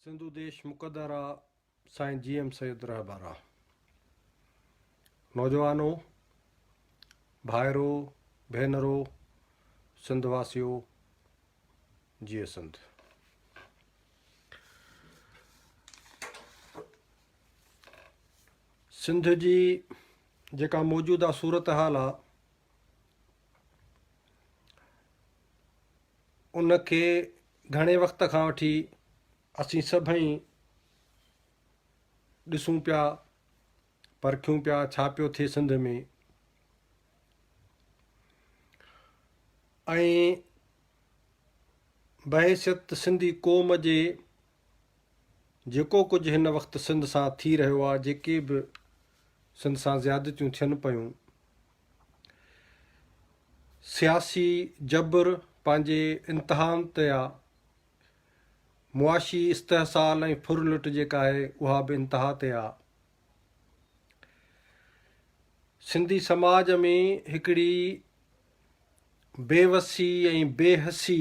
سنڌو ديش مقدر آ سائين جي ايم سيد رهبر آ. نوجوانو، ڀائرو، ڀينرو، سنڌ واسيو، جيئي سنڌ. سنڌ جي جيڪا موجوده صورتحال آ ان کي گهڻي وقت کان وٺي اسين سڀئي ڏسون پيا، پرکيون پيا ڇا پيو ٿئي سنڌ ۾ ۽ بحيثيت سنڌي قوم جي جيڪو ڪجهه هن وقت سنڌ سان ٿي رهيو آهي، جيڪي به سنڌ سان زيادتيون ٿين پيون، سياسي جبر پنهنجي انتهائن تي آ، معاشي استحصال ۽ ڦر لٽ جيڪا آهي اها به انتها تي آ. سنڌي سماج ۾ هڪڙي بي وسي ۽ بي حسي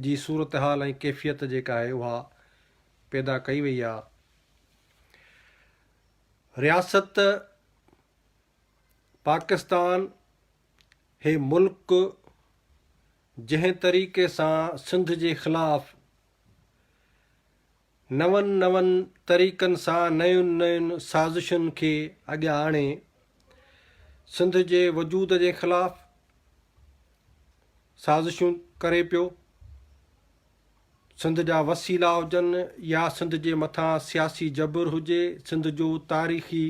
جي صورتحال ۽ ڪيفيت جيڪا آهي اها پيدا ڪئي وئي آ. رياست پاڪستان هي ملڪ جنهن طريقي سان سنڌ جي خلاف نون نون طريقن سان نين نين سازشن کي اڳيان آڻي سنڌ جي وجود جي خلاف سازشون ڪري پيو سنڌ جا وسيلا هجن يا سنڌ جي مٿان سياسي جبر هجي، سنڌ جو تاريخي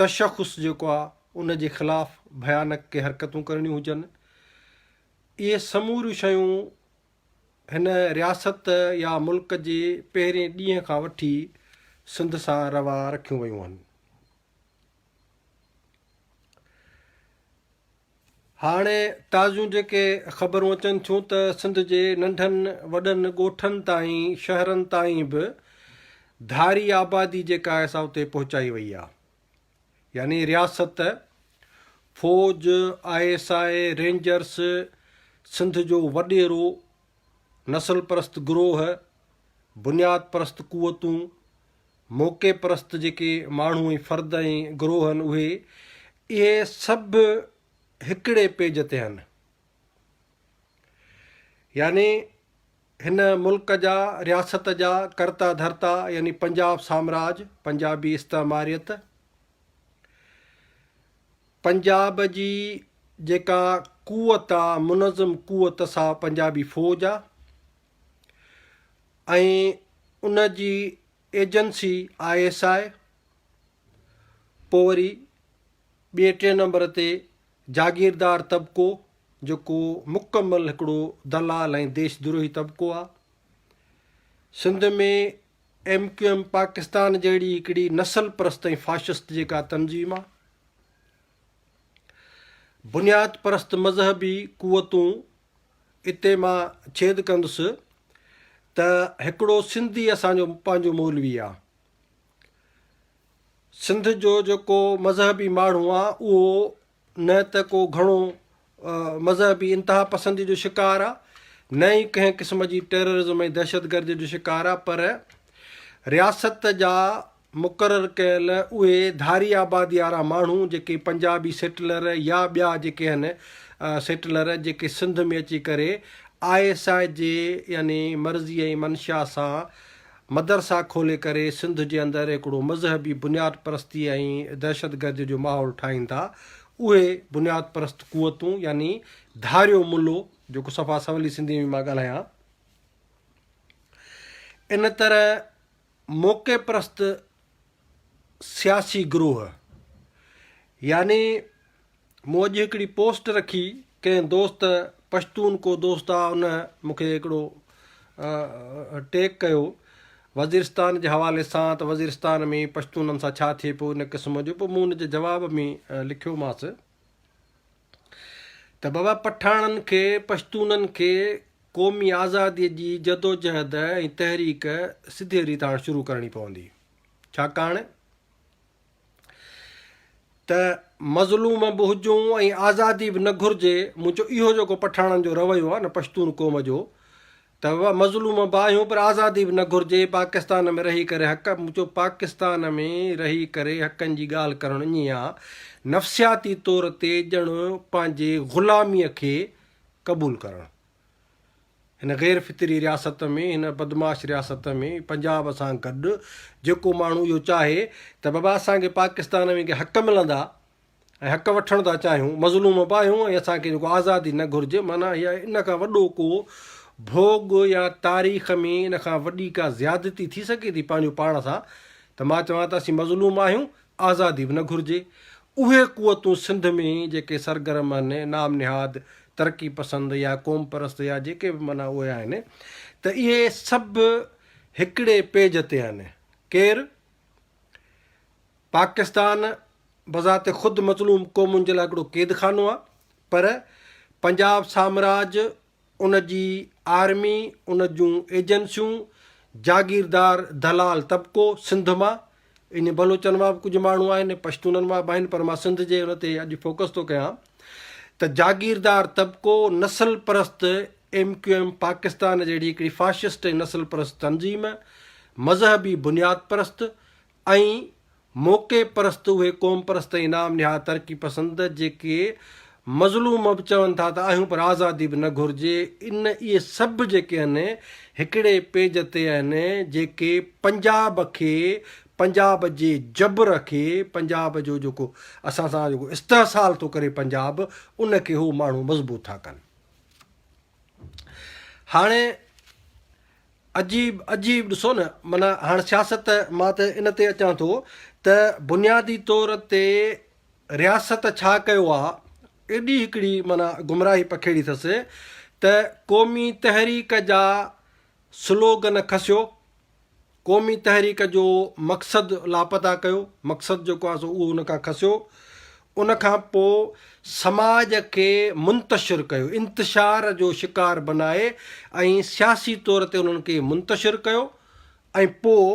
تشخص جيڪو آ ان جي خلاف ڀيانڪ ڪي حرڪتون ڪرڻيون هجن، اهي سموريون شيون هن رياست يا ملڪ جي پهرين ڏينهن کان وٺي سنڌ سان روا رکيون ويون آهن. هاڻي تازيون جيڪي خبرون اچن ٿيون ته سنڌ جي ننڍن وڏن ڳوٺن تائين شهرن تائين به ڌاري آبادي جيڪا آهي سا اتي پهچائي وئي آهي يعني رياست، فوج، I S I, rangers, Sindh جو وڏيرو، نسل پرست گروهه، بنياد پرست قوتون، موقعي پرست جيڪي ماڻهو ۽ فرد ۽ گروهه آهن اهي اهي سڀ هڪڙي پيج تي آهن. يعني هن ملڪ جا رياست جا ڪرتا ڌرتا يعني پنجاب سامراج، پنجابي استعماريت، پنجاب جي جيڪا قوت آ منظم قوت سا پنجابي فوج آ ۽ ان جي ايجنسي I S I, پوء وري ٻئي ٽئين نمبر تي جاگيردار طبقو جيڪو مڪمل هڪڙو دلال ۽ ديش دروهي طبقو آ. Sindh ۾ M Q M Pakistan جهڙي هڪڙي نسل پرست ۽ فاشسٽ جيڪا تنظيم آ. بنياد پرست مذهبي قوتون اتي مان ڇيد ڪندس ته هڪڙو سنڌي اسان جو پنهنجو مولوي آ. سنڌ جو جيڪو مذهبي ماڻهو آ اهو نه ته ڪو گهڻو مذهبي انتها پسندي جو شڪار آ نه ئي ڪنهن قسم جي ٽيررزم ۽ دهشتگردي جو شڪار آ پر رياست جا مقرر ڪيل اهي ڌاري آبادي وارا ماڻهو جيڪي پنجابي سيٽلر يا ٻيا جيڪي آهن سيٽلر جيڪي سنڌ ۾ اچي ڪري I S I جي يعني مرضي ۽ منشا سان مدرسا کولي ڪري سنڌ جي اندر هڪڙو مذهبي بنياد پرستي ۽ دهشتگردي جو ماحول ٺاهين ٿا اهي بنياد پرست قوتون يعني ڌاريو ملو جيڪو صفا سولي سنڌي ۾ مان ڳالهايان ان طرح موقعي پرست سياسي گروهه يعني مون اڄ هڪڙي پوسٽ رکي ڪنهن دوست پشتون ڪو دوست آ ان مون کي هڪڙو ٽيگ ڪيو وزيرستان جي حوالي سان ته وزيرستان ۾ پشتونن سان ڇا ٿئي پيو ان قسم جو پوء مون ان جي جواب ۾ لکيومانس ته بابا پٺاڻن کي پشتونن کي قومي آزادي جي جدوجهد ۽ تحريڪ سڌي ريت هاڻ شروع ڪرڻي پوندي ڇاڪاڻ ته مظلوم به هجون ۽ آزادي به نه گهرجي، مون چيو اهو جيڪو پٺاڻن جو رويو آهي نه پشتون قوم جو ته بابا مظلوم به آهيون پر آزادي به نه گهرجي، پاڪستان ۾ رهي ڪري حق، مون چيو پاڪستان ۾ رهي ڪري حقن جي ڳالهه ڪرڻ ائين آ نفسياتي طور تي ڄڻ پنهنجي غلاميء کي قبول ڪرڻ. هن غير فطري رياست ۾، هن بدمعاش رياست ۾ پنجاب سان گڏ جيڪو ماڻهو اهو چاهي ته بابا اسان کي پاڪستان ۾ ڪي حق ملندا ۽ حق وٺڻ ٿا چاهيون، مظلوم به آهيون ۽ اسان کي جيڪو آزادي نه گهرجي، معنيٰ هيء ان کان وڏو ڪو ڀوڳ يا تاريخ ۾ ان کان وڏي ڪا زيادتي ٿي سگهي ٿي پنهنجو پاڻ سان ته مان چوان ته اسين مظلوم آهيون، آزادي به نه گهرجي. اهي قوتون سنڌ ۾ جيڪي سرگرم آهن، نام نهاد ترقي پسند يا قوم پرست يا جيڪي به معنيٰ اهي آهن ته اهي سڀ هڪڙي پيج تي آهن. ڪير؟ پاڪستان بذات خود مظلوم قومن جي لاء هڪڙو قيد خانو آ پر پنجاب سامراج، ان جي آرمي، ان جون ايجنسيون، جاگيردار دلال طبقو سنڌ مان، ان بلوچن مان به ڪجهه ماڻهو آهن، پشتونن مان به آهن پر مان سنڌ جي ان تي اڄ فوڪس ٿو ڪيان ته جاگيردار طبقو نسل پرست ايم ڪيو ايم پاڪستان جهڙي هڪڙي فاشسٽ ۽ نسل پرست تنظيم، مذهبي بنياد پرست ۽ موقعي پرست اهي قوم پرست ۽ نام نهاد ترقي پسند جيڪي مظلوم به چون ٿا ته آهيون پر آزادي به نه گهرجي ان اهي سڀ جيڪي آهن هڪڙي پيج تي آهن جيڪي پنجاب کي پنجاب جي جبر کي پنجاب جو جيڪو اسان سان جيڪو استحصال ٿو ڪري پنجاب ان کي هو ماڻهو مضبوط ٿا ڪن هاڻي عجيب عجيب ڏسو نه معنيٰ هاڻ سياست مان ته ان تي اچان ٿو ته بنيادي طور تي رياست ڇا ڪيو آ ايڏي هڪڙي معنيٰ گمراهي پکيڙي اٿس ته قومي تحريڪ جا سلوگن کسيو قومي تحريڪ جو مقصد لاپتا ڪيو، مقصد جيڪو آهي سو اهو ان کان کسيو، ان کان پوء سماج کي منتشر ڪيو، انتشار جو شڪار بنائي ۽ سياسي طور تي انهن کي منتشر ڪيو ۽ پوء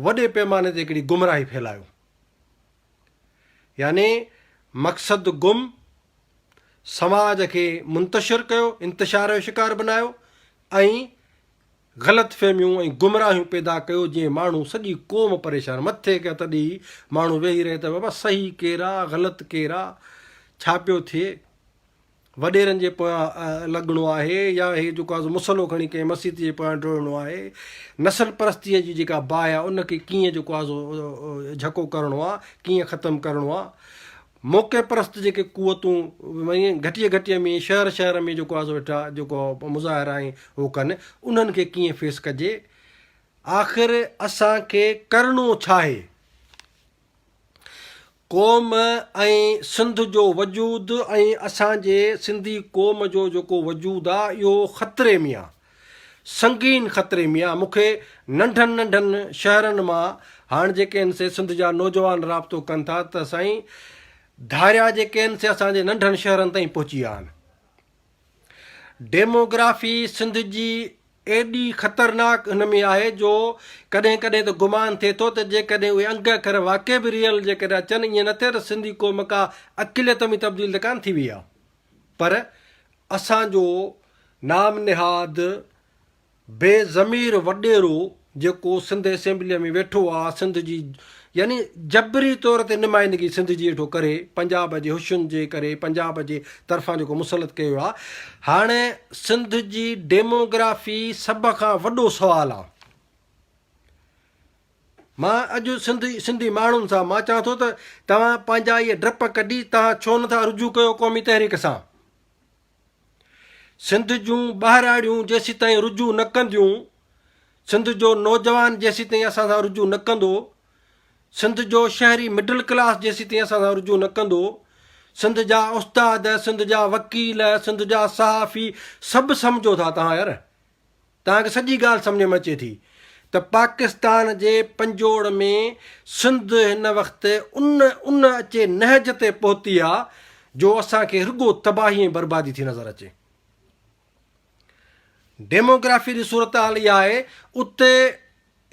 وڏي پيماني تي هڪڙي گمراهي ڦهلايو. يعني مقصد گم، سماج کي منتشر ڪيو، انتشار جو شڪار بنايو ۽ غلط فهميون ۽ گمراهيون پيدا ڪيو جيئن ماڻهو سڄي قوم پريشان مٿي کي هٿ ڏئي ماڻهو ويهي رهي ته بابا صحيح ڪير آ غلط ڪير آ ڇا پيو ٿئي وڏيرن جي پويان لڳڻو آهي يا هي جيڪو آ سو مصلو کڻي ڪنهن مسيت جي پويان ڊوڙڻو آهي نسل پرستيء جي جيڪا باهه آ ان کي ڪيئن جيڪو آ سو جهڪو ڪرڻو آ ڪيئن ختم ڪرڻو آ موقعي پرست جيڪي قوتون گهٽيء گهٽيء ۾ شهر شهر ۾ جيڪو آ سو ويٺا جيڪو مظاهرا ۽ هو ڪن انهن کي ڪيئن فيس ڪجي آخر اسان کي ڪرڻو ڇاهي؟ قوم ۽ سنڌ جو وجود ۽ اسان جي سنڌي قوم جو جيڪو وجود آ اهو خطري ۾ آ سنگين خطري ۾ آ مون کي ننڍن ننڍن شهرن مان هاڻ جيڪي آهن سي سنڌ جا نوجوان رابطو ڪن ٿا ته سائين ڌاريا جيڪي آهن سي اسان جي ننڍن شهرن تائين پهچي ويا آهن ڊيموگرافي سنڌ جي ايڏي خطرناڪ هن ۾ آهي جو ڪڏهن ڪڏهن ته گمان ٿئي ٿو ته جيڪڏهن اهي انگ اکر واقعي به ريئل جيڪڏهن اچن ائين نه ٿئي ته سنڌي قوم ڪا اقليت ۾ تبديل ته ڪانه ٿي وئي آهي پر اسان جو نام نهاد بي ضمير وڏيرو جيڪو سنڌ اسيمبليء ۾ ويٺو آ سنڌ جي يعني جبري طور تي نمائندگي سنڌ جي ويٺو ڪري پنجاب جي هشن جي ڪري پنجاب جي طرفان جيڪو مسلط ڪيو ويو آ هاڻي سنڌ جي ڊيموگرافي سڀ کان وڏو سوال آ. مان اڄ سنڌ سنڌي ماڻهن سان مان چوان ٿو ته توهان پنهنجا اهي ڊپ ڪڍي توهان ڇو نٿا رجوع ڪيو قومي تحريڪ سان؟ سنڌ جون ٻهراڙيون جيسيتائين رجوع نه ڪنديون، سنڌ جو نوجوان جيسيتائين اسان سان رجوع نه ڪندو، سنڌ جو شهري مڊل ڪلاس جيسيتائين اسان سان رجوع نه ڪندو، سنڌ جا استاد، سنڌ جا وڪيل، سنڌ جا صحافي سڀ سمجهو ٿا توهان يار. توهان کي سڄي ڳالهه سمجهه ۾ اچي ٿي ته پاڪستان جي پنجوڙ ۾ سنڌ هن وقت ان ان اچي نهج تي پهتي آ جو اسان کي رڳو تباهي ۽ بربادي ٿي نظر اچي. ڊيموگرافي جي صورتحال اها آهي اتي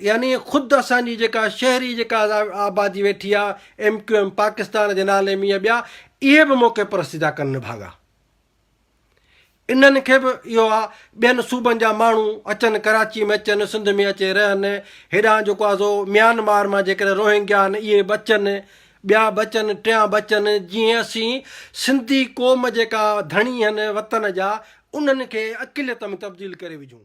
يعني خود اسان جي جيڪا شهري جيڪا آبادي ويٺي آ ايم ڪيو ايم پاڪستان جي نالي ۾ يا ٻيا اهي به موقعي پرستي ٿا ڪن نڀاڳا. انهن کي به اهو آ ٻين صوبن جا ماڻهو اچن ڪراچي ۾ اچن سنڌ ۾ اچي رهن هيڏانهن جيڪو آ سو ميانمار مان جيڪڏهن روهنگيا آهن اهي به اچن ٻيا به اچن ٽيان به اچن جيئن اسين سنڌي قوم جيڪا ڌڻي آهن وطن جا انهن کي اقليت ۾ تبديل ڪري وجهون.